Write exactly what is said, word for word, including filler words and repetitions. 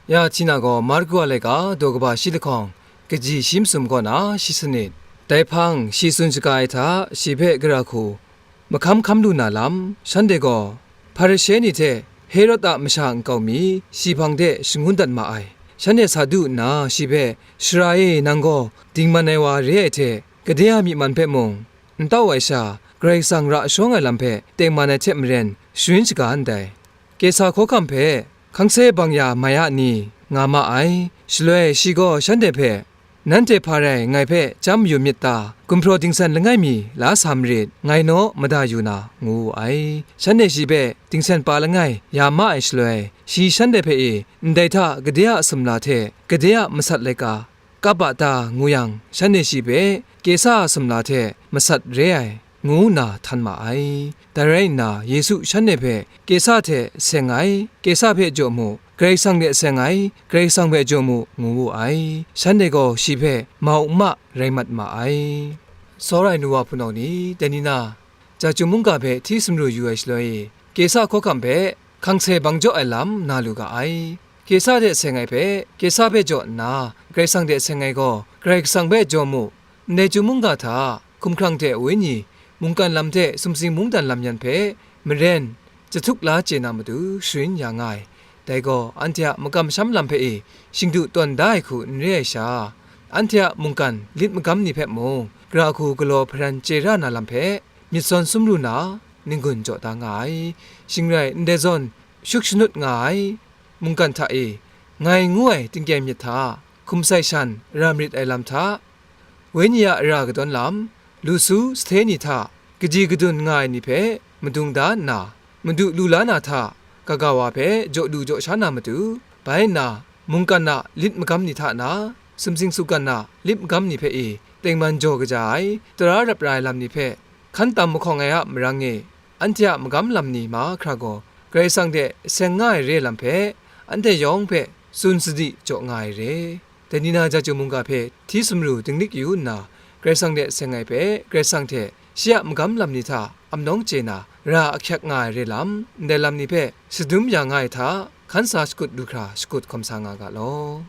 Ya Htina gaw Marku a laika daw kaba shi lahkawng, kaji shi masum kaw na shi sanit. Dai hpang shi tsun shaga ai hta, shi hpe gara hku mahkam hkam lu na lam, shanhte gaw Hparishe ni hte Herod a masha nkau mi shi hpang de shangun dat ma ai. Shanhte sa du nna shi hpe, "Sara e, nang gaw dingman ai wa re ai hte, gade a myi man hpe mung n tau ai sha, Karai Kasang ra shawng ai lam hpe tengman ai hte maren sharin shaga ndai. Kesa hkawhkam hpe hkangse bang ya mai a ni?" nga ma ai. Shaloi shi gaw shanhte hpe, "Nanhte hpa rai ngai hpe chyam yu myit ta? Gumhpraw dingsan langai mi la sa marit, ngai naw mada yu na," ngu wu ai. Shanhte shi hpe dingsan pa langai ya ma ai shaloi, shi shanhte hpe e, ndai hta gade a sumla hte gade a masat laika kap a ta ngu yang, shanhte shi hpe Kesa a sumla hte masat re ai, ngu nna htan ma ai. Dai rai nna, Yesu shanhte hpe, "Kesa hte seng ai, Kesa hpe jaw mu, Karai Kasang hte seng ai, Karai Kasang hpe jaw mu," ngu wu ai. Shanhte gaw shi hpe mau n ma rai mat ma ai. Sawra ai nu wa hpunau ni, dai ni na, Chyeju mungga hpe hti sumru yu ai shaloi, Kesa hkawhkam hpe hkangse bang jaw ai lam na lu ga ai. Kesa hte seng ai hpe Kesa hpe jaw nna, Karai Kasang hte seng ai gaw Karai Kasang hpe jaw mu. Ndai Chyeju mungga hta, hkumhkrang hte wenyi, mungkan lam hte sumsing mungdan lam yan hpe maren jahtuk la chye na matu sharin ya nga ai. Dai gaw anhte a makam masham lam hpe e shingdu tawn da ai hku n re ai sha, anhte a mungkan lit magam ni hpe mung, gara hku galaw hparan chye ra na lam hpe myit sawn sum ru na, n-gun jaw da nga ai. Shing rai, ndai zawn shuk shanut nga ai mungkan hta e, ngai ngu ai tingkyeng myit hta, hkum sai shan ra marit ai lam hta, wenyi a ra kadawn lam, lu su sahte ni hta, kaji kadun nga ai ni hpe madung da nna, madu lu la na hta, kaga wa hpe jaw lu jaw sha na matu, bai nna, mungkan a lit magam ni hta na, sumsing sungkan a lit magam ni hpe e tengman jaw kaja ai, tara rap ra ai lam ni hpe hkan tam mahkawng ai a marang e, anhte a magam lam ni mahkra gaw Karai Kasang hte seng nga ai re lam hpe, anhte yawng hpe tsun sadi jaw nga ai re. Dai ni na Chyeju mungga hpe hti sumru dinglik yu nna, Karai Kasang hte seng ai hpe, Karai Kasang hte shi a magam lam ni hta amnawng chye na, ra ahkyak nga ai re lam, ndai lam ni hpe shadum ya nga ai hta, hkan sa shakut lu hkra shakut hkawm sa nga ga law.